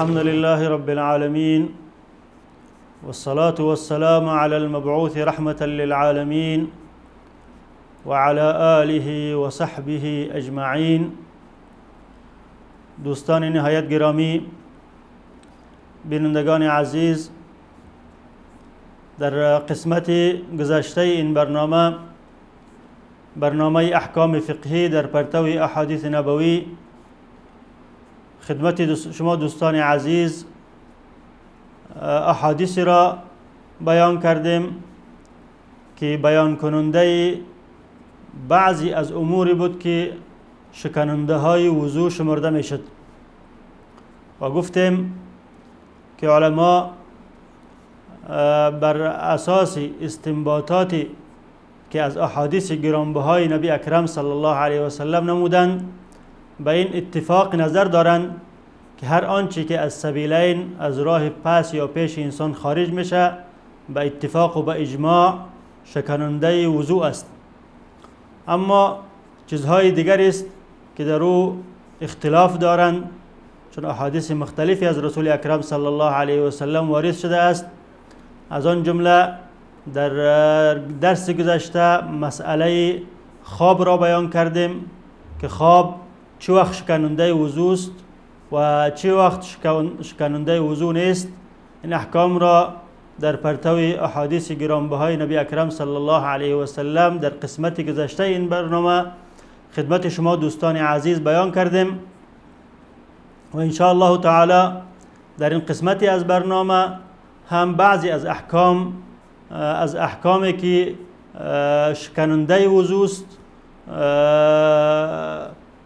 الحمد لله رب العالمين، والصلاة والسلام على المبعوث رحمة للعالمين وعلى آله وصحبه اجمعین. دوستان نهایت گرامی، بینندگان عزیز، در قسمت گذشته این برنامه، برنامه احکام فقهی در پرتو احادیث نبوی، خدمت شما دوستان عزیز احادیث را بیان کردیم که بیان کننده بعضی از اموری بود که شکننده های وضو شمرده می شد و گفتیم که علما بر اساس استنباطاتی که از احادیث گرانبهای نبی اکرم صلی الله علیه و سلم نمودند به این اتفاق نظر دارند که هر آنچه که از سبیلین، از راه پس یا پیش انسان خارج میشه، به اتفاق و به اجماع شکننده وضو است. اما چیزهای دیگر است که در او اختلاف دارند، چون احادیث مختلفی از رسول اکرم صلی الله علیه و سلم وارد شده است. از آن جمله در درس گذشته مسئله خواب را بیان کردیم که خواب چه وقت شکننده وضو است و چه وقت شکننده وضو نیست. این احکام را در پرتو احادیث گرانبهای نبی اکرم صلی الله علیه و سلم در قسمت گذشته این برنامه خدمت شما دوستان عزیز بیان کردیم و ان شاء الله تعالی در این قسمتی از برنامه هم بعضی از احکام، از احکامی که شکننده وضو است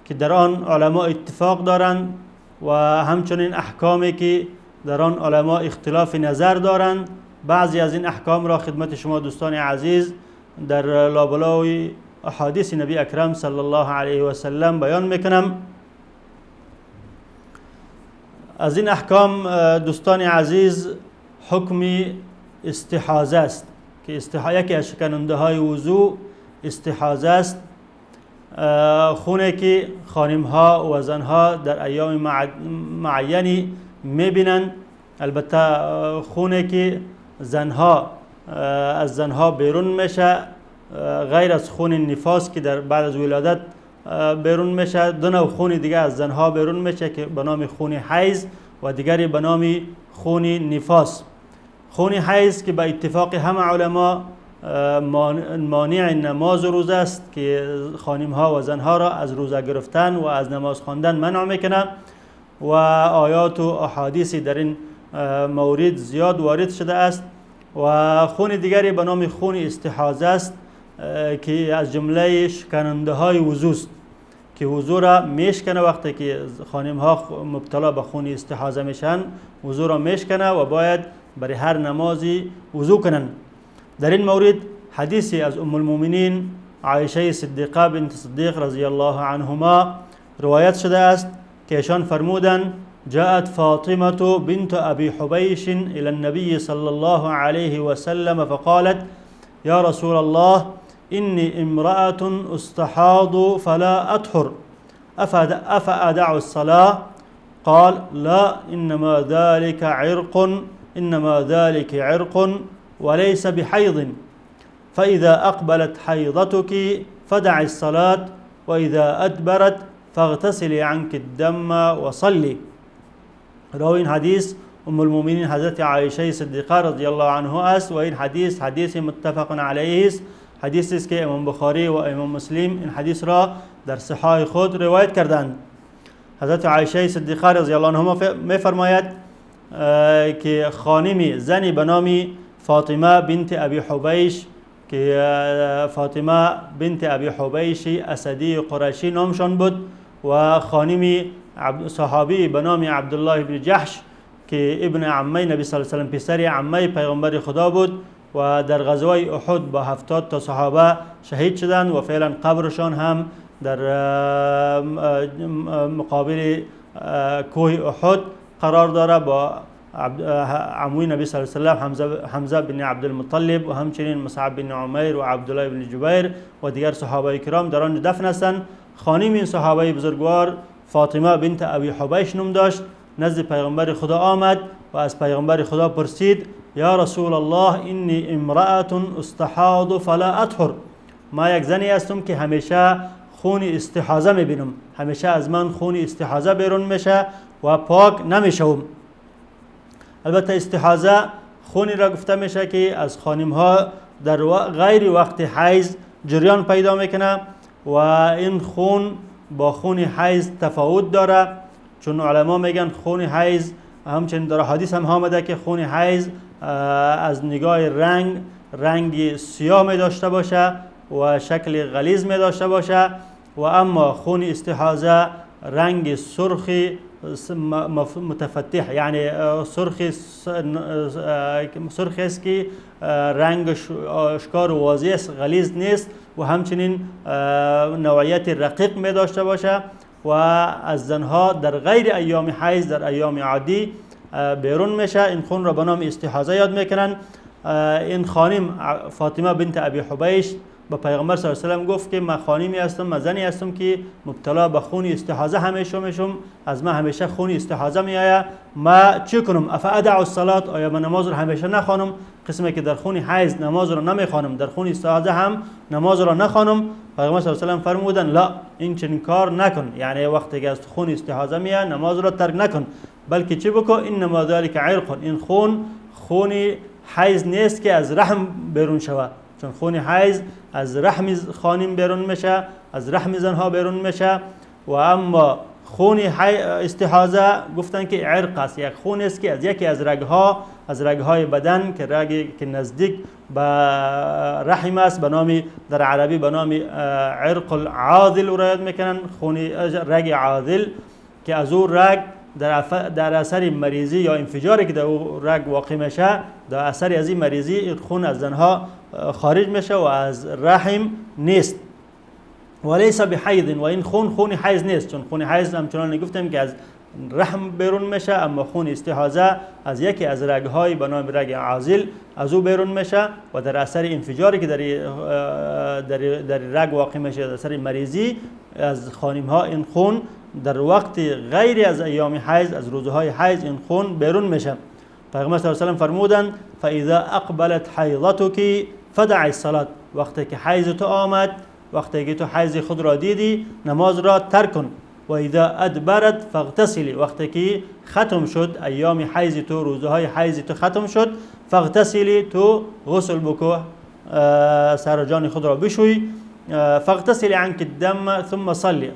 که در آن علما اتفاق دارند و همچنین احکامی که در آن علما اختلاف نظر دارند، بعضی از این احکام را خدمت شما دوستان عزیز در لابلای احادیث نبی اکرم صلی الله علیه و سلم بیان میکنم. از این احکام دوستان عزیز حکم استحاضه است که یکی از شکننده های وضو استحاضه است. خونه که خانم ها و زن ها در ایام معینی میبینند، البته خونه که زنها از زنها بیرون میشه غیر از خون نفاس که در بعد از ولادت بیرون میشه، دو نوع خون دیگه از زنها بیرون میشه که به نام خون حیض و دیگری به نام خون نفاس. خون حیض که به اتفاق همه علما مانع نماز و روزه است که خانم ها و زنها را از روزه گرفتن و از نماز خواندن منع میکنه و آیات و احادیث در این مورد زیاد وارد شده است. و خون دیگری به نام خون استحاضه است که از جمله شکننده های وضو است که وضو را میشکنه. وقتی که خانم ها مبتلا به خون استحاضه میشن وضو را میشکنه و باید برای هر نمازی وضو کنن. در این مورد حدیثی از ام المؤمنین عایشه صدیقه بنت صدیق رضی الله عنهما روایت شده است که ایشان فرمودند: جاءت فاطمة بنت أبي حبيش إلى النبي صلى الله عليه وسلم فقالت: يا رسول الله إني امرأة استحاض فلا أطهر، أفأدع الصلاة؟ قال: لا، إنما ذلك عرق، إنما ذلك عرق وليس بحيض، فإذا أقبلت حيضتك فدع الصلاة، وإذا أدبرت فاغتسلي عنك الدم وصلي. راوی این حدیث ام المؤمنین حضرت عایشه صدیقه رضی الله عنها است و این حدیث حدیث متفق علیه است، حدیثی است که امام بخاری و امام مسلم این حدیث را در صحاح خود روایت کردند. حضرت عایشه صدیقه رضی الله عنها میفرماید که خانمی، زنی به نام فاطمه بنت ابی حبیش که فاطمه بنت ابی حبیش اسدی قریشی نامشان بود و خانمی صحابی به نام عبدالله بن جحش که ابن عمه نبی صلی الله علیه و سلم، پسر عمه پیغمبر خدا بود و در غزوه احد با 70 تا صحابه شهید شدند و فعلا قبرشان هم در مقابل کوه احد قرار داره با عموی نبی صلی الله علیه و سلم حمزه بن عبدالمطلب و همچنین مصعب بن عمیر و عبدالله بن جبیر و دیگر صحابه کرام در آنجا دفن هستند. خانم این صحابه بزرگوار فاطمه بنت ابی حبیش نام داشت. نزد پیغمبر خدا آمد و از پیغمبر خدا پرسید یا رسول الله انی امرأة استحاض فلا اطهر، ما یک زنی هستم که همیشه خون استحاضه میبینم، همیشه از من خون استحاضه بیرون میشه و پاک نمیشوم. البته استحاضه خونی را گفته میشه که از خانم ها در غیر وقت حیض جریان پیدا میکنه و این خون با خون حیض تفاوت داره، چون علما میگن خون حیض، همچنین در حدیث هم آمده که خون حیض از نگاه رنگ، رنگ سیاه می داشته باشه و شکل غلیظ می داشته باشه، و اما خون استحاضه رنگ سرخ متفتح، یعنی سرخ است که رنگش آشکار و واضح است، غلیظ نیست و همچنین نوعیت رقیق می داشته باشه و از زنها در غیر ایام حیض، در ایام عادی بیرون میشه. این خون را به نام استحاضه یاد میکنن. این خانم فاطمه بنت ابی حبیش به پیغمبر صلی الله علیه و سلم گفت که من خانمی هستم، من زنی هستم که مبتلا به خون استحاضه همیشه میشم، از من همیشه خون استحاضه میآید، ما چه کنم؟ افادع الصلاه، آیا من نماز رو همیشه نخوانم؟ قسمی که در خون حیض نماز رو نمیخوانم، در خون استحاضه هم نماز رو نخوانم؟ پیغمبر صلی الله علیه و سلم فرمودن لا، این چنین کار نکن، یعنی وقتی که از خون استحاضه میآید نماز رو ترک نکن، بلکه چی بکن؟ انما ذلک عرق، این خون خون حیض نیست که از رحم بیرون شود، چون خون حیض از رحم خانم بیرون میشه، از رحم زنها بیرون میشه. و اما خون استحاضه گفتن که عرق است، یک خون است که از یکی از رگها، از رگهای بدن که رگی که نزدیک به رحم است، به نام در عربی به نام عرق العاذل را یاد میکنن، خون رگ عاذل که از او رگ در اثر مریضی یا انفجاری که در او رگ واقع میشه، در اثر از این مریضی خون از زنها خارج میشه و از رحم نیست. ولیس بحیض، و این خون خون حیض نیست، چون خون حیض همچنان گفتیم که از رحم بیرون میشه، اما خون استحاضه از یکی از رگهای به نام رگ عازل از او بیرون میشه و در اثر انفجاری که در رگ واقع میشه، در اثر مریضی از خانم ها این خون در وقت غیر از ایام حیض، از روزهای حیض این خون بیرون میشه. پیغمبر صلی الله علیه و سلم فرمودند فاذا اقبلت حیضتك فدع الصلاه، وقتی که حیض تو آمد، وقتی که تو حیض خود را دیدی نماز را ترک کن. و اذا ادبرت فاغتسلی، وقتی که ختم شد ایام حیض تو، روزهای حیض تو ختم شد، فاغتسلی، تو غسل بکو، سر جان خود را بشوی. فاغتسلی عنك الدم ثم صلی،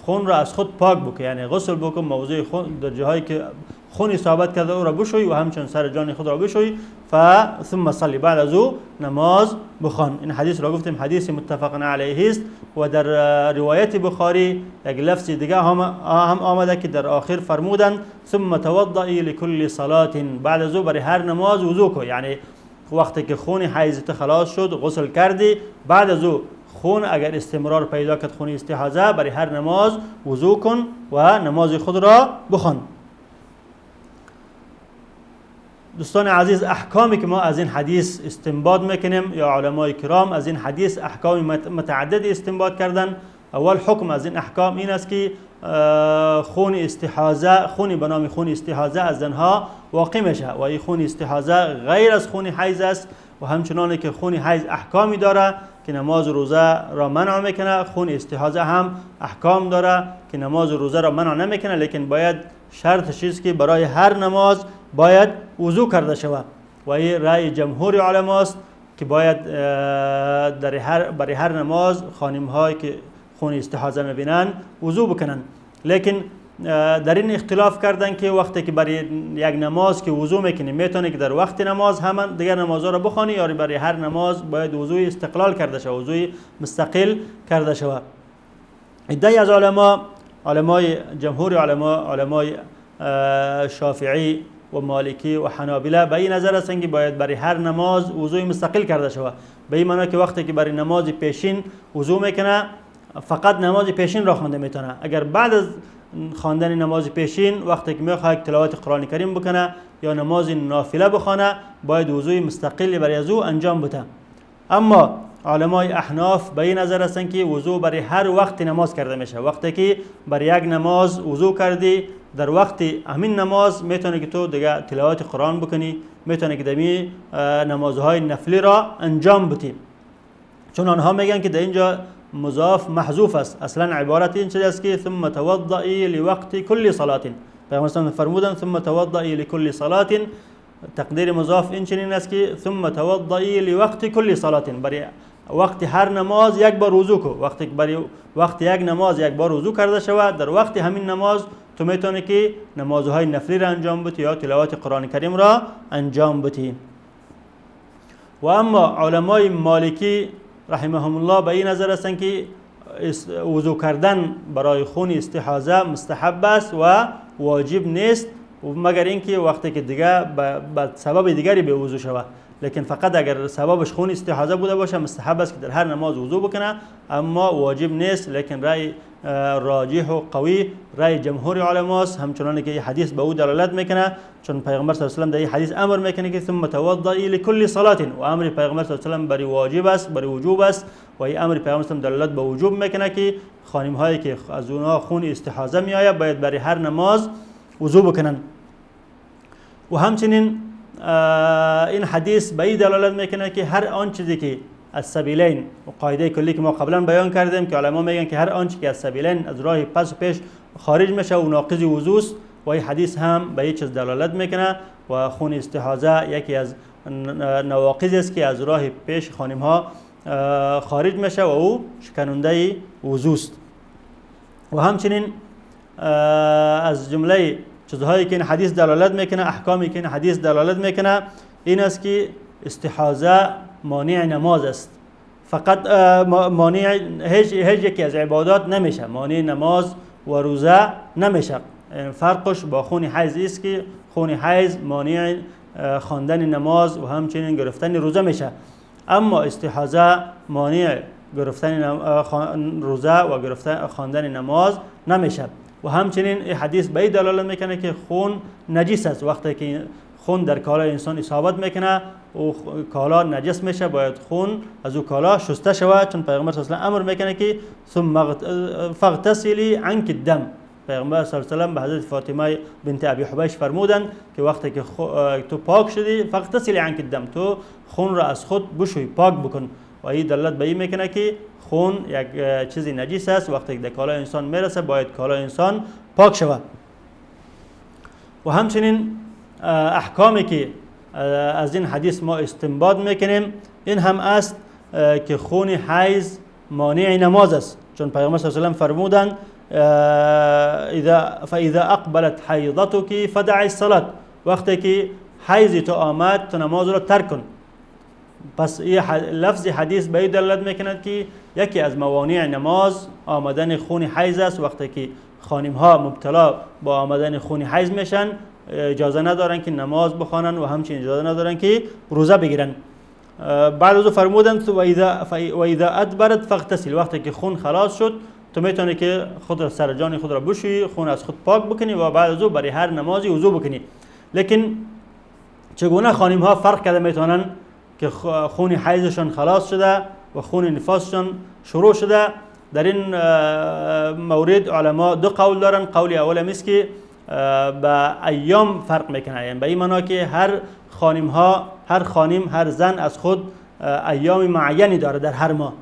خون را از خود پاک بکن، یعنی غسل بکن، موضوع خون در جاهایی که خون اصابت کرده او را بشوی و همچنین سر جان خود را بشوی، ثم صلی، بعد از او نماز بخوان. این حدیث را گفتیم حدیث متفق علیه است و در روایت بخاری یک لفظ دیگه هم آمده که در آخر فرمودند ثم توضئی لكل صلاة، بعد از او برای هر نماز وضو کن، یعنی وقتی که خون حیض تو خلاص شد غسل کردی، بعد از او خون اگر استمرار پیدا کرد خون استحاضه، برای هر نماز وضو کن و نماز خود را بخوان. دوستان عزیز، احکامی که ما از این حدیث استنباط میکنیم یا علمای کرام از این حدیث احکام متعدد استنباط کردن. اول حکم از این احکام این است که خون استحاضه، خون به نام خون استحاضه از زنها واقع میشه و این خون استحاضه غیر از خون حیض است و همچنان که خون حیض احکامی داره که نماز روزه را منع میکنه، خون استحاضه هم احکام داره که نماز روزه را منع نمیکنه، لیکن باید شرط چیز که برای هر نماز باید وضو کرده شود و این رأی جمهور علماست که باید برای هر نماز خانم هایی که خون استحاضه میبینن وضو بکنن. لیکن در این اختلاف کردن که وقتی که برای یک نماز که وضو میکنی میتونی که در وقت نماز هم دیگر نمازها را بخوانی یا برای هر نماز باید وضوی استقلال کرده شود، وضوی مستقل کرده شود. عده‌ای از علما، علمای جمهور علما، علمای شافعی و مالکی و حنابله به این نظر هستند که باید برای هر نماز وضوی مستقل کرده شود، به این معنی که وقتی که برای نماز پیشین وضو میکنه فقط نماز پیشین را خوانده میتونه. اگر بعد از خواندن نماز پیشین وقتی که میخواد تلاوت قرآن کریم بکنه یا نماز نافله بخوانه باید وضوی مستقل برای از او انجام بده. اما علمای احناف به این نظر هستند که وضو برای هر وقت نماز کرده میشه. وقتی که برای یک نماز وضو کردی، در وقت همین نماز میتونه که تو دیگه تلاوت قرآن بکنی، میتونه که دمی نمازهای نفلی را انجام بدی. چون آنها میگن که در اینجا مضاف محذوف است. اصلا عبارت این چیز است که ثم توضئی لوقت کل صلاة. پیامبر فرمودن ثم توضئی لكل صلاة، تقدیر مضاف این چنین است که ثم توضئی لوقت کل صلاة، برای وقت هر نماز یک بار وضو کو. وقتی برای وقت یک نماز یک بار وضو کرده شود، در وقت همین نماز تو میتونی که نمازهای نفلی را انجام بدی یا تلاوت قرآن کریم را انجام بدی. و اما علمای مالکی رحمهم الله به این نظر هستند که وضو کردن برای خون استحاضه مستحب است و واجب نیست، مگر اینکه وقتی که دیگه به سبب دیگری به وضو شود. لیکن فقط اگر سببش خون استحاضه بوده باشه مستحب است که در هر نماز وضو بکنه، اما واجب نیست. لیکن رأی راجح و قوی رأی جمهور علماست، همچنان که این حدیث به او دلالت میکنه، چون پیغمبر صلی الله علیه و سلم در این حدیث امر میکنه که ثم توضئی لكل صلاة، و امر پیغمبر صلی الله علیه و سلم برای واجب است، برای وجوب است، و این امر پیغمبر صلی الله علیه و سلم دلالت به وجوب میکنه که خانم هایی که از اونها خون استحاضه میآید باید برای هر نماز وضو بکنن. و همچنین این حدیث به این دلالت میکنه که هر آن چیزی که از سبیلین و قاعده کلی که ما قبلا بیان کردیم که علما میگن که هر آنچه که از سبیلین از راه پس و پیش خارج میشه و ناقض وضو است، و این حدیث هم به این چیز دلالت میکنه. و خون استحاضه یکی از نواقض است که از راه پیش خانم ها خارج میشه و او شکننده وضو است. و همچنین از جمله چیزهایی که این حدیث دلالت میکنه، احکامی که این حدیث دلالت میکنه، این است که استحاضه مانع نماز است. فقط مانع هیچ یکی از عبادات نمیشه، مانع نماز و روزه نمیشه. فرقش با خون حیض است که خون حیض مانع خواندن نماز و همچنین گرفتن روزه میشه، اما استحاضه مانع گرفتن روزه و گرفتن خواندن نماز نمیشه. و همچنین این حدیث به این دلالت میکنه که خون نجس است. وقتی که خون در کالای انسان اصابت میکنه او کالا نجس میشه، باید خون از او کالا شسته شود، چون پیغمبر صلی الله علیه و امر میکنه که ثم فاغتسلی عنک الدم. پیغمبر صلی الله علیه و سلم به حضرت فاطمه بنت ابی حبیش فرمودند که وقتی که تو پاک شدی فاغتسلی عنک الدم، تو خون را از خود بشوی، پاک بکن. و این دلالت به این میکنه که خون یک چیزی نجس است، وقتی که در کالای انسان میرسه باید کالای انسان پاک شود. و همچنین احکامی که از این حدیث ما استنباط میکنیم این هم است که خون حیض مانع نماز است، چون پیغمبر صلی الله علیه و سلم فرمودند فاذا اقبلت حیضتك فدع الصلاه، وقتی که حیض تو آمد تو نماز را ترک کن. پس این لفظ حدیث به این دلالت میکند که یکی از موانع نماز آمدن خون حیض است. وقتی که خانم ها مبتلا با آمدن خون حیض میشن اجازه ندارن که نماز بخوانن و همچنین اجازه ندارن که روزه بگیرن. بعد از او فرمودند و اذا ادبرت فاغتسل، وقتی که خون خلاص شد تو میتونی که خود را سر جان خود را بشویی، خون از خود پاک بکنی و بعد از او برای هر نمازی وضو بکنی. لیکن چگونه خانم ها فرق کرده میتونن که خون حیضشان خلاص شده و خون نفاسشان شروع شده؟ در این مورد علما دو قول دارن. قول اول هم است که به ایام فرق میکنه، یعنی به این معنا که هر خانم ها، هر خانم، هر زن از خود ایام معینی داره در هر ماه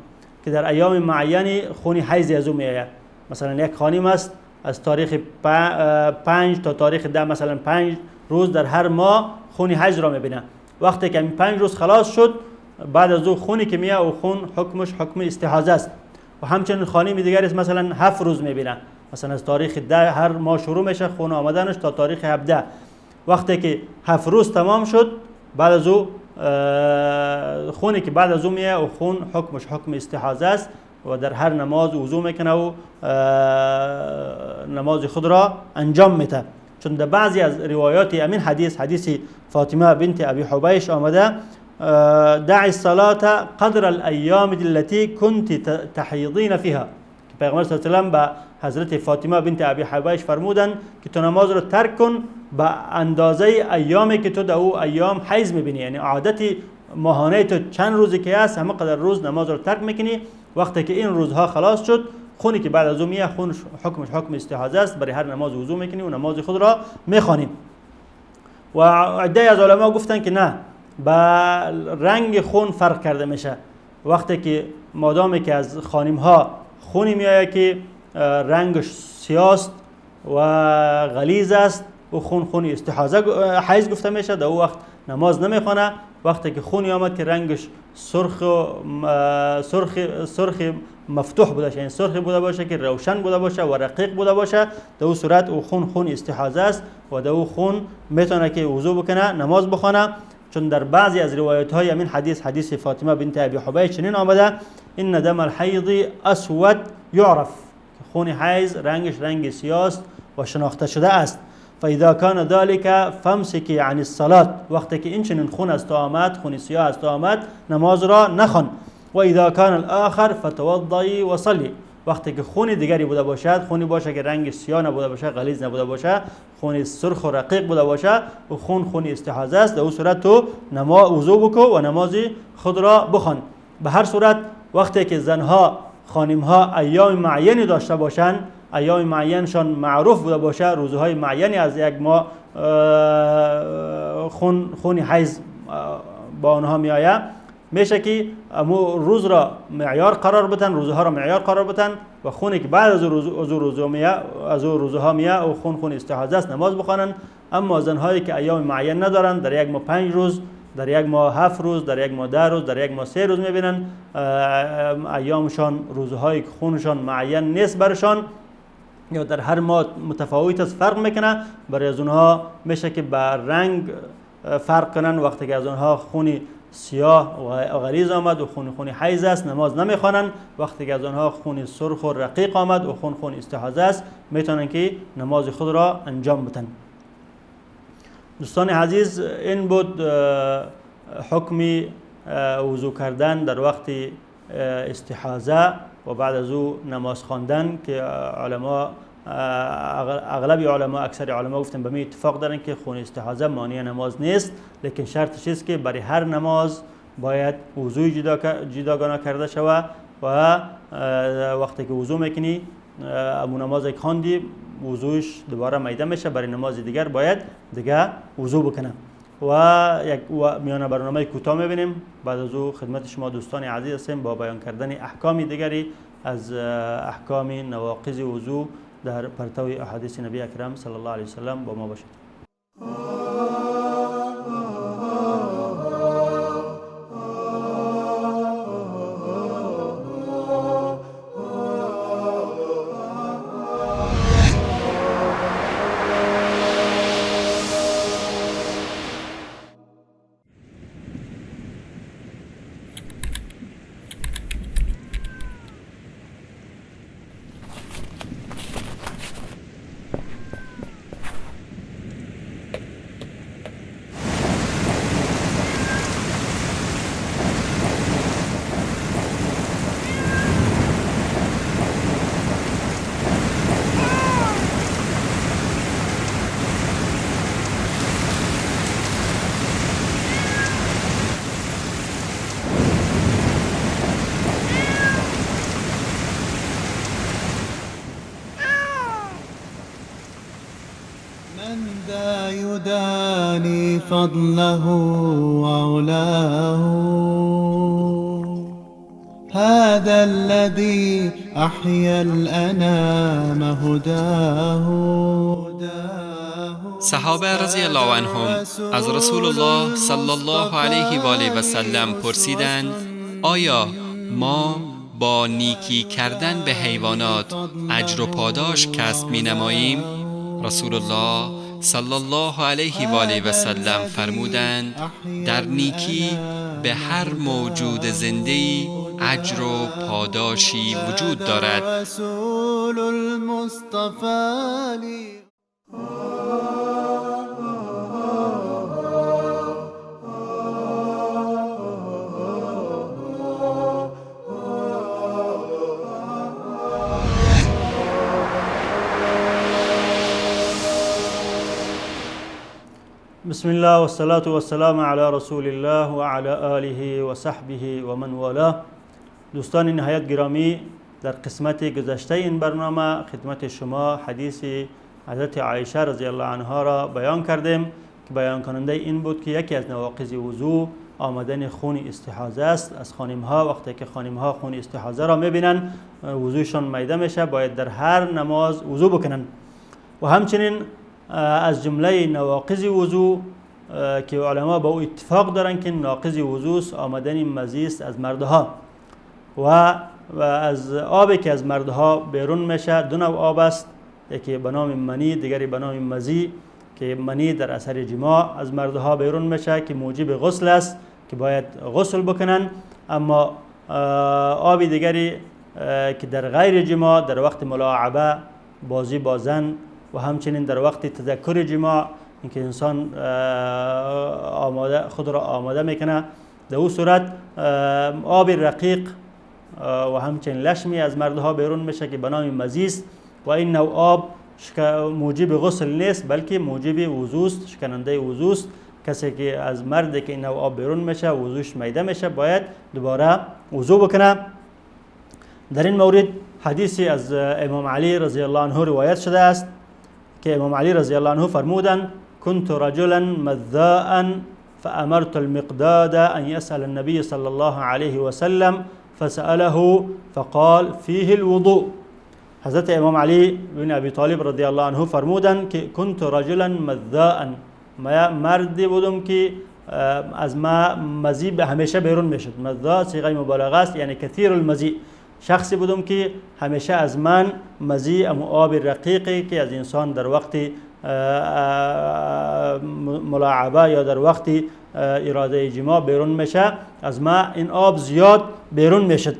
که در ایام معینی خون حیض از او میآید. مثلا یک خانم است از تاریخ 5 تا تاریخ 10، مثلا 5 روز در هر ماه خون حیض را میبینه. وقتی که این 5 روز خلاص شد بعد از او خونی که میاد او خون حکمش حکم استحاضه است. و همچنین خانم دیگر است مثلا 7 روز میبینه، مثلا از تاریخ 10 هر ماه شروع میشه خون آمدنش تا تاریخ 17. وقتی که 7 روز تمام شد بعد از او خونی که بعد از او میاد و خون حکمش حکم استحاضه است و در هر نماز وضو میکنه و نماز خود را انجام میده. چون در بعضی از روایات امین حدیث، حدیث فاطمه بنت ابی حبیش آمده دع الصلاة قدر الایام التي كنت تحیضین فيها، که پیغمبر صلی الله علیه و سلم به حضرت فاطمه بنت ابی حبیش فرمودند که تو نماز رو ترک کن به اندازه ایامی که تو در او ایام حیض میبینی، یعنی عادت ماهانه تو چند روزی که هست همه قدر روز نماز رو ترک میکنی. وقتی که این روزها خلاص شد، خونی که بعد از او میاد خون حکمش حکم استحاضه است، برای هر نماز وضو میکنی و نماز خود را میخوانی. و عده از علما گفتن که نه، با رنگ خون فرق کرده میشه. وقتی که مادامی که از خانم ها خونی میآید که رنگش سیاست و غلیظ است و خون خون استحاضه حیض گفته میشه، در او وقت نماز نمیخوانه. وقتی که خونی آمد که رنگش سرخ سرخ سرخ مفتوح بوده باشه، یعنی سرخ بوده باشه که روشن بوده باشه و رقیق بوده باشه، در او صورت او خون خون استحاضه است و در او خون میتونه که وضو بکنه، نماز بخونه. چون در بعضی از روایت های همین حدیث، حدیث فاطمه بنت ابی حبیش چنین آمده: ان دم الحیض اسود یعرف، خون حیض رنگش رنگ سیاست و شناخته شده است. فاذا كان ذلك فامسكي عن الصلاه، وقتی که این چنین خون از تو آمد، خون سیاه از تو آمد، نماز را نخوان. و اذا كان الاخر فتوضئی وصلي، وقتی که خون دیگری بوده باشد، خونی باشه که رنگ سیاه نبوده باشه، غلیظ نبوده باشه، خون سرخ و رقیق بوده باشه، و خون خون استحاضه است، در اون صورت تو نماز وضو بکو و نماز خود را بخوان. به هر صورت وقتی که زنها خانمها ایام معینی داشته باشند، ایام معینشان معروف بوده باشه، روزهای معینی از یک ماه خون حیض با آنها می آید، میشه که امو روز را معیار قرار بدن، روزها را معیار قرار بدن و خونی که بعد از او روزها میاد و خون خون استحاضه است نماز بخوانند. اما زنهایی که ایام معین ندارند، در یک ماه 5 روز، در یک ماه 7 روز، در یک ماه 10 روز، در یک ماه 3 روز میبینن، ایامشان روزهایی که خونشان معین نیست برشان یا در هر ماه متفاوت است، فرق میکنه، برای از اونها میشه که بر رنگ فرق کنن. وقتی که از اونها خونی سیاه و غلیظ آمد و خون خون حیض است نماز نمیخوانند، وقتی که از آنها خون سرخ و رقیق آمد و خون خون استحاضه است میتونن که نماز خود را انجام بدن. دوستان عزیز، این بود حکم وضو کردن در وقت استحاضه و بعد از او نماز خواندن که علما اغلب علما اکثر علما گفتن به می اتفاق دارن که خون استحاضه مانع نماز نیست، لیکن شرطش است که برای هر نماز باید وضوی جداگانه کرده شود و وقتی که وضو میکنی امو نماز که خواندی وضوش دوباره میده میشه، برای نماز دیگر باید دیگه وضو بکنه. و یک میانه برنامه کوتاه میبینیم، بعد از او خدمت شما دوستان عزیز هستیم با بیان کردن احکام دیگری از احکام نواقض وضو در پرتو احادیث نبی اکرم صلی الله علیه وسلم با ما باشید. يداني فضله وعلاه، هذا الذي أحيا الأنام هداه. صحابه رضی الله عنهم از رسول الله صلی الله علیه و آله و سلم پرسیدند: آیا ما با نیکی کردن به حیوانات اجر و پاداش کسب می نماییم؟ رسول الله صلی الله علیه و آله و سلم فرمودند: در نیکی به هر موجود زنده‌ای اجر و پاداشی وجود دارد. بسم بسم الله والصلاة والسلام علی رسول الله و علی آله و صحبه و من والاه. دوستان نهایت گرامی، در قسمت گذشته این برنامه خدمت شما حدیث حضرت عایشه رضی الله عنها را بیان کردیم که بیان کننده این بود که یکی از نواقض وضو آمدن خون استحاضه است از خانم ها. وقتی که خانم ها خون استحاضه را میبینن وضوشان میده میشه، باید در هر نماز وضو بکنن. و همچنین از جمله نواقض وضو که علما با او اتفاق دارن که ناقض وضو آمدن مزی است از مردها و از آبی که از مردها بیرون میشه دو نوع آب است، یکی به نام منی، دیگری به نام مزی، که منی در اثر جماع از مردها بیرون میشه که موجب غسل است که باید غسل بکنن. اما آب دیگری که در غیر جماع، در وقت ملاعبه، بازی با زن و همچنین در وقت تذکر جماع، اینکه انسان آماده خود را آماده میکنه، در او صورت آب رقیق و همچنین لشمی از مردها بیرون میشه که به نام مزی است و این نوع آب موجب غسل نیست بلکه موجب وضو است، شکننده وضو است. کسی که از مرد که این نوع آب بیرون میشه وضوش میده میشه، باید دوباره وضو بکنه. در این مورد حدیثی از امام علی رضی الله عنه روایت شده است که امام علی رضی الله عنه فرمودند: كنت رجلا مذاء فأمرت المقداد أن يسأل النبي صلى الله عليه وسلم فسأله فقال فيه الوضوء. حضرت امام علی بن ابی طالب رضی الله عنه فرمودند که كنت رجلا مذاء، مردی بودم که از ما مزی به همیشه بیرون میشد. مذاء صیغه مبالغه است، یعنی کثیر المزی. شخصی بودم که همیشه از من مزی، ام آب رقیقی که از انسان در وقت ملاعبه یا در وقت اراده جماع بیرون میشه، از ما این آب زیاد بیرون میشد.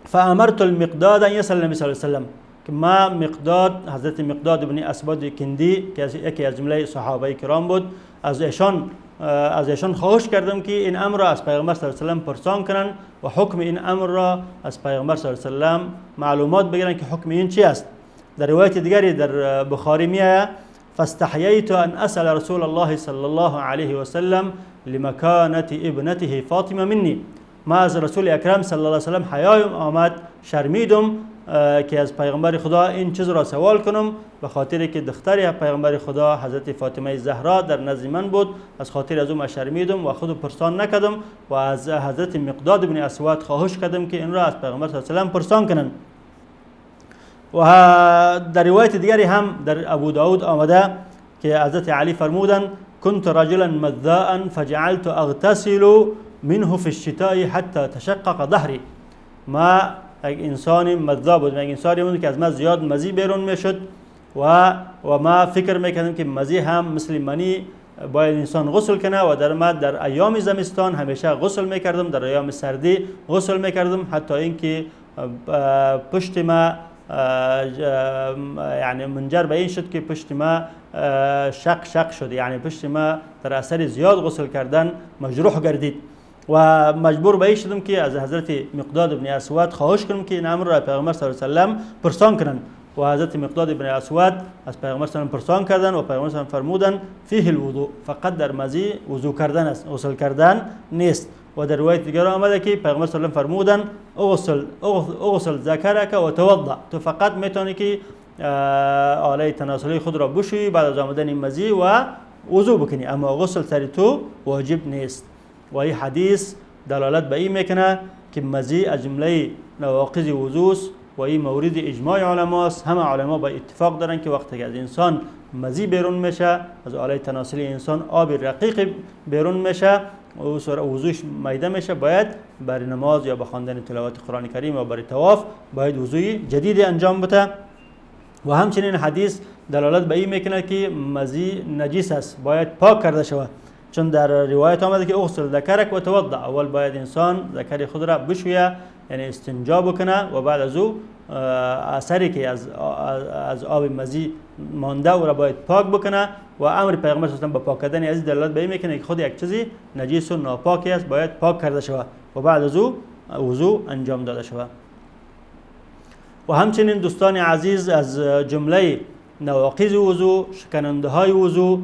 فامرت المقداد ان يسأل النبي صلی الله علیه وسلم، که ما مقداد، حضرت مقداد بن اسود کندی که یکی از جمله صحابه کرام بود، از ایشان خواهش کردم که این امر را از پیغمبر صلی الله علیه وسلم پرسان کنند و حکم این امر را از پیغمبر صلی الله علیه وسلم معلومات بگیرند که حکم این چی است. در روایت دیگری در بخاری میآید: فاستحییت ان اسأل رسول الله صلی الله علیه وسلم لمکانة ابنته فاطمه منی. ما از رسول اکرم صلی الله علیه وسلم حیایم آمد، شرمیدم که از پیغمبر خدا این چیز را سوال کنم، به خاطر که دختر پیغمبر خدا حضرت فاطمه زهرا در نزد من بود، از خاطر از او ما شرمیدم و خود پرسان نکردم و از حضرت مقداد بن اسود خواهش کردم که این را از پیغمبر صلی الله علیه وسلم پرسان کنند. و در روایت دیگری هم در ابو داود آمده که حضرت علی فرمودند: كنت رجلا مذاء فجعلت اغتسل منه في الشتاء حتى تشقق ظهري. ما یک انسان مذا بود، یک انسانی بود که از ما زیاد مزی بیرون میشد و ما فکر میکردم که مزی هم مثل منی باید انسان غسل کنه و در ما در ایام زمستان همیشه غسل میکردم، در ایام سردی غسل میکردم، حتی اینکه پشت ما یعنی منجر به این شد که پشت ما شق شق شد، یعنی پشت ما در اثر زیاد غسل کردن مجروح گردید و مجبور به این شدم که از حضرت مقداد بن اسود خواهش کنم که این امر را پیغمبر صلی الله علیه وسلم پرسان کنند. و حضرت مقداد بن اسود از پیغمبر صلی الله علیه وسلم پرسان کردن و پیغمبر صلی الله علیه وسلم فرمودند: فیه الوضوء، فقط در مزی وضو کردن است، غسل کردن نیست. و در روایت دیگر آمده که پیغمبر صلی الله علیه وسلم فرمودند: اغسل ذکرک و توضع، تو فقط میتونی که آله تناسلی خود را بشویی بعد از آمدن مزی و وضو بکنی، اما غسل سر تو واجب نیست. و این حدیث دلالت به این میکنه که مزی از جمله نواقض وضو است و این مورد اجماع علماست. همه علما با اتفاق دارن که وقتی که از انسان مزی بیرون میشه، از آله تناسلی انسان آب رقیق بیرون میشه و وضوش میده میشه، باید برای نماز یا به خواندن تلاوت قرآن کریم و برای طواف باید وضوی جدید انجام بده. و همچنین حدیث دلالت به این میکنه که مزی نجیس است، باید پاک کرده شود، چون در روایت آمده که اغسل ذکرک و توضع، اول باید انسان ذکر خود را بشویه، یعنی استنجا بکنه و بعد از او اثری که از آب مزی مانده او را باید پاک بکنه. و امر پیغمبر صلی الله علیه و به پاک کردن از دلالت به این میکنه که خود یک چیزی نجیس و ناپاکی است، باید پاک کرده شود و بعد از او وضو انجام داده شود. و همچنین دوستان عزیز، از جمله نواقض وضو، شکننده های وضو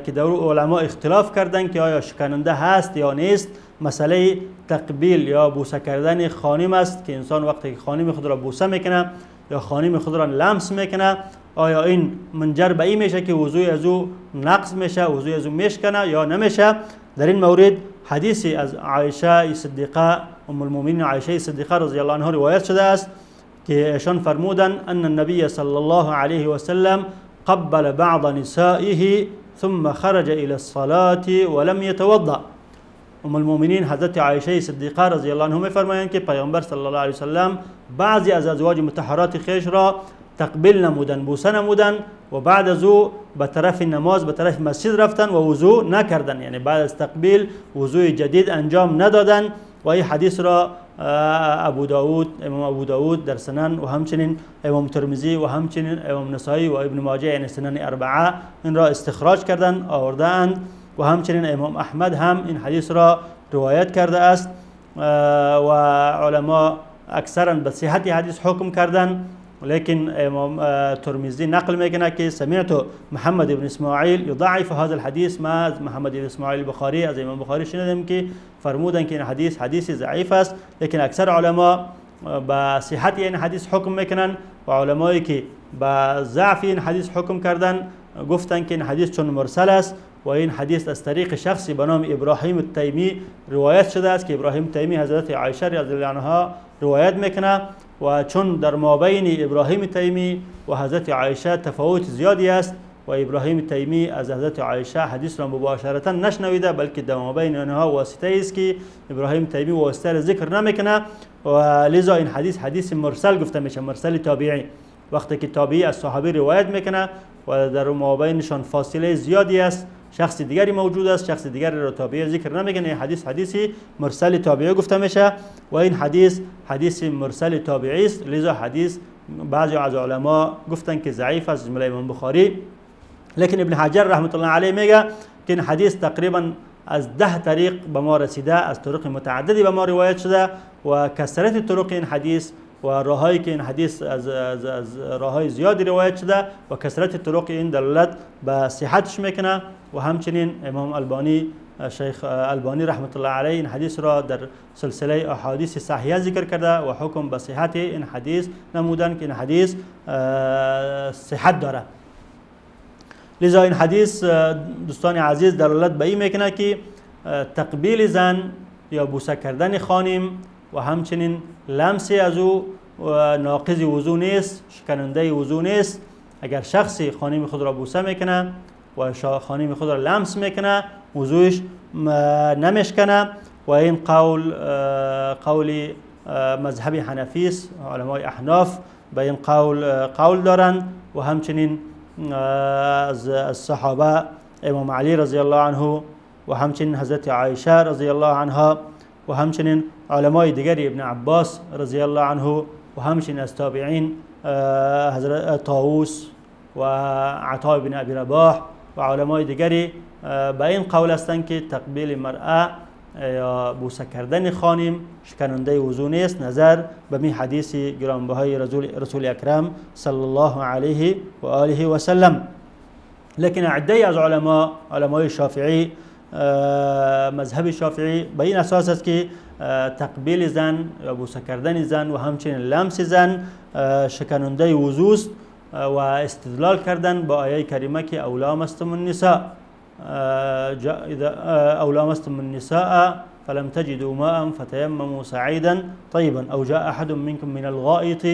که در علما اختلاف کردن که آیا شکننده هست یا نیست، مسئله تقبیل یا بوسه کردن خانم است که انسان وقتی که خانم خود را بوسه میکنه یا خانم خود را لمس میکنه، آیا این منجر به این میشه که وضوی از او نقض میشه، وضوی از او میشکنه یا نمیشه؟ در این مورد حدیثی از عایشه صدیقه ام المؤمنین عایشه صدیقه رضی الله عنها روایت شده است که ایشان فرمودند ان النبی صلی الله علیه و سلم قبل بعض نسائه ثم خرج الى الصلاة ولم يتوضأ. ام المؤمنین حضرت عایشه صدیقه رضی الله عنها میفرمایند که پیامبر صلی الله علیه و سلم بعضی از ازواج مطهرات خویش را تقبیل نمودن، بوسه نمودن و بعد از او به طرف نماز، به طرف مسجد رفتن و وضو نکردن، یعنی بعد از تقبیل وضوی جدید انجام ندادن. و این حدیث را ابو داود، امام ابو داود در سنن و همچنین امام ترمذی و همچنین امام نسائی و ابن ماجه، یعنی سنن اربعه، این را استخراج کردن، آورده‌اند. و همچنین امام احمد هم این حدیث را روایت کرده است و علما اکثرا به صحت حدیث حکم کردن، ولكن امام ترمذی نقل میکنه که سمعت محمد بن اسماعیل یضعف هذا الحدیث. ما از محمد بن اسماعیل بخاری، از امام بخاری شنیدم که فرمودن که این حدیث حدیث ضعیف است، لیکن اکثر علما به صحت این حدیث حکم میکنن و علمایی که به ضعف این حدیث حکم کردن گفتن که این حدیث چون مرسل است و این حدیث از طریق شخصی به نام ابراهیم التیمی روایت شده است که ابراهیم تیمی حضرت عایشه رضی الله عنها روایت میکنه و چون در مابین ابراهیم تیمی و حضرت عایشه تفاوت زیادی است و ابراهیم تیمی از حضرت عایشه حدیث را مباشرتا نشنویده، بلکه در مابین آنها واسطه است که ابراهیم تیمی واسطه را ذکر نمیکنه و لذا این حدیث حدیث مرسل گفته میشه، مرسل تابعی. وقتی که تابعی از صحابی روایت میکنه و در مابینشان فاصله زیادی است، شخص دیگری موجود است، شخص دیگری را تابعی ذکر نمیکنه، این حدیث حدیثی مرسل تابعی گفته میشه و این حدیث حدیث مرسل تابعی است. لذا حدیث بعضی از علما گفتن که ضعیف است، جمله امام بخاری، لیکن ابن حجر رحمت الله علیه میگه که این حدیث تقریبا از 10 طریق به ما رسیده، از طرق متعددی به ما روایت شده و کثرت طرق این حدیث و راهایی که این حدیث از راههای زیادی روایت شده و کثرت طرق این دلالت به صحتش میکنه. و همچنین امام البانی، شیخ البانی رحمت الله علیه، این حدیث را در سلسله احادیث صحیحه ذکر کرده و حکم به صحت این حدیث نمودن که این حدیث صحت داره. لذا این حدیث دوستان عزیز دلالت به این میکنه که تقبیل زن یا بوسه کردن خانم و همچنین لمس از او ناقض وضو نیست، شکننده وضو نیست. اگر شخصی خانم خود را بوسه میکنه و خانم خود را لمس میکنه، وضوش نمیشکنه. و این قول قول مذهب حنفی است، علمای احناف به این قول قول دارند و همچنین از صحابه امام علی رضی الله عنه و همچنین حضرت عایشه رضی الله عنها و همچنین علمای دیگری ابن عباس رضی الله عنه و همچنین از تابعین حضرت طاووس و عطا بن ابی رباح و علمای دیگری به این قول هستند که تقبیل مرأه یا بوسه کردن خانم شکننده وضو نیست، نظر به می حدیث گرانبهای رسول اکرم صلی الله علیه و آله و سلم. لیکن عده از علما، علمای شافعی، مذهب شافعی به این اساس است که تقبیل زن یا بوسه کردن زن و همچنین لمس زن شکننده وضو است و استدلال کردن با آیه کریمه که او لامستم النساء، او لامستم النساء فلم تجدوا ماء فتيمموا صعيدا طيبا او جاء احد منكم من الغائط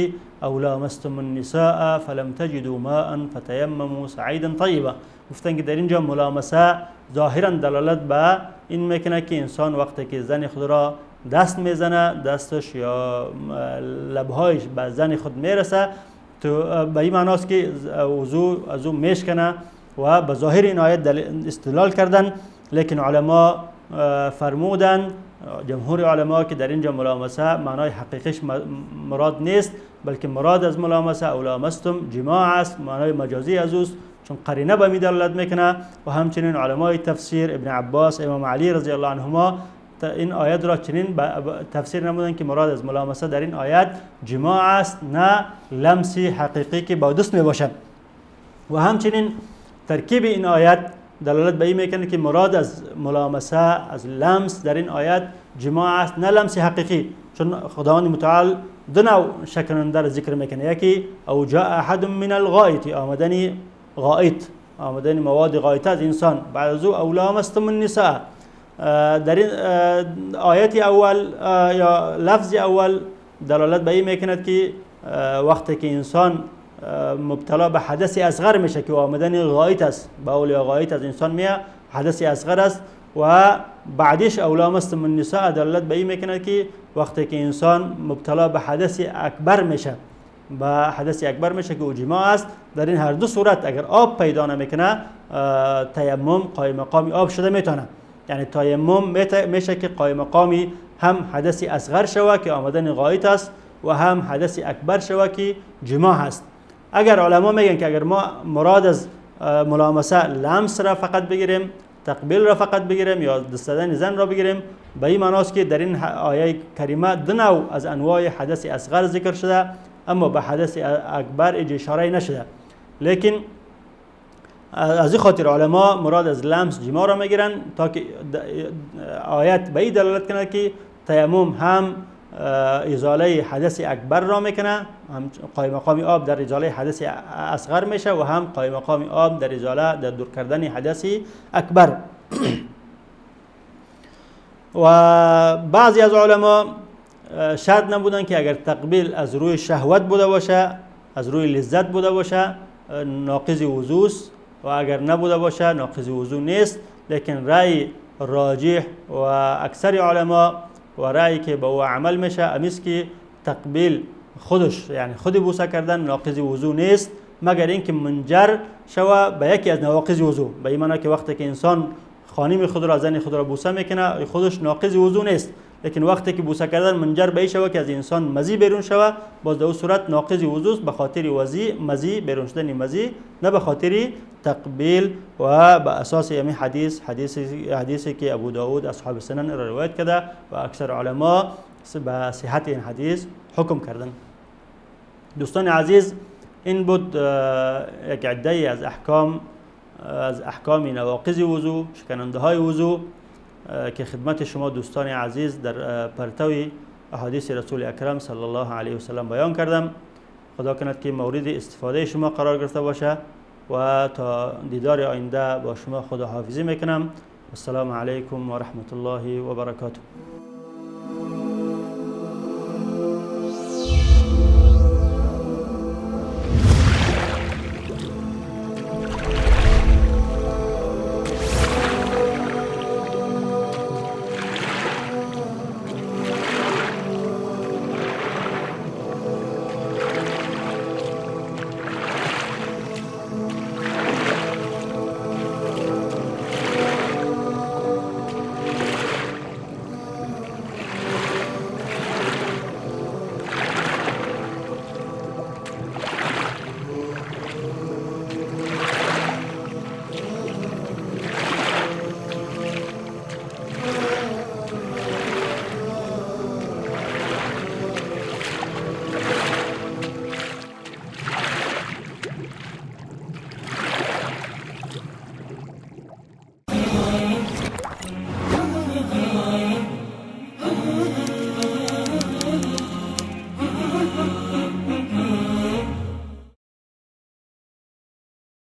او لامستم النساء فلم تجدوا ماء فتيمموا صعيدا طيبا. گفتن که در اینجا ملامسه ظاهرا دلالت به این میکنه که انسان وقتی که زن خود را دست میزنه، دستش یا لبهایش به زن خود میرسه، تو به این معناست که وضو از او میشکنه و به ظاهر این آیت استدلال کردن. لیکن علما فرمودن، جمهور علما، که در اینجا ملامسه معنای حقیقیش مراد نیست، بلکه مراد از ملامسه او لامستم جماع است، معنای مجازی از اوست، چون قرینه به می دلالت میکنه. و همچنین علمای تفسیر ابن عباس، امام علی رضی الله عنهما این آیت را چنین تفسیر نمودن که مراد از ملامسه در این آیت جماع است، نه لمس حقیقی که با دست می باشد. و همچنین ترکیب این آیت دلالت به این میکنه که مراد از ملامسه، از لمس در این آیت جماع است، نه لمس حقیقی، چون خداوند متعال دو نوع شکننده را ذکر میکنه، یکی او جاء احد من الغائط، آمدن غائط، آمدن مواد غائطه از انسان، بعد از او لامستم النساء. در این آیت اول یا لفظ اول دلالت به این میکند که وقتی که انسان مبتلا به حدث اصغر میشه که آمدن غایط است، بول یا غایط از انسان میه، حدث اصغر است، و بعدش او لامستم النساء دلالت به این میکند که وقتی که انسان مبتلا به حدث اکبر میشه، به حدث اکبر میشه که او جماع است، در این هر دو صورت اگر آب پیدا نمیکنه تیمم قایم مقام آب شده میتونه، یعنی تیمم میشه که قایم مقامی هم حدث اصغر شوه که آمدن غایط است و هم حدث اکبر شوه که جماع است. اگر علما میگن که اگر ما مراد از ملامسه لمس را فقط بگیریم، تقبیل را فقط بگیریم یا دست دادن زن را بگیریم، به این معناست که در این آیه کریمه دو نوع از انواع حدث اصغر ذکر شده، اما به حدث اکبر اشاره نشده. لیکن از این خاطر علما مراد از لمس جماع را میگیرن تا که آیت به این دلالت کنه که تیمم هم ازاله حدث اکبر را میکنه، هم قایم مقام آب در ازاله حدث اصغر میشه و هم قایم مقام آب در ازاله در دور کردن حدث اکبر. و بعضی از علما شرط نبودن که اگر تقبیل از روی شهوت بوده باشه، از روی لذت بوده باشه، ناقض وضو است و اگر نبوده باشه ناقض وضو نیست. لیکن رأی راجح و اکثر علما و رأیی که به او عمل میشه امیست که تقبیل خودش، یعنی خود بوسه کردن ناقض وضو نیست، مگر اینکه منجر شوه به یکی از نواقض وضو. به این معنی که وقتی که انسان خانم خود را، زن خود را بوسه میکنه، خودش ناقض وضو نیست، لیکن وقتی که بوسه کردن منجر به این شوه که از انسان مزی بیرون شوه، باز در اون صورت ناقض وضو است، به خاطر وضی مزی بیرون شدن مزی، نه به خاطر تقبیل. و به اساس همین حدیث، حدیثی که ابو داود اصحاب سنن را روایت کرده و اکثر علما به صحت این حدیث حکم کردن. دوستان عزیز، این بود یک عده از احکام، از احکام نواقض وضو، شکننده های وضو که خدمت شما دوستان عزیز در پرتوی احادیث رسول اکرم صلی الله علیه و سلم بیان کردم. خدا کند که مورد استفاده شما قرار گرفته باشه و تا دیدار آینده با شما خداحافظی میکنم. السلام علیکم و رحمت الله و برکاته.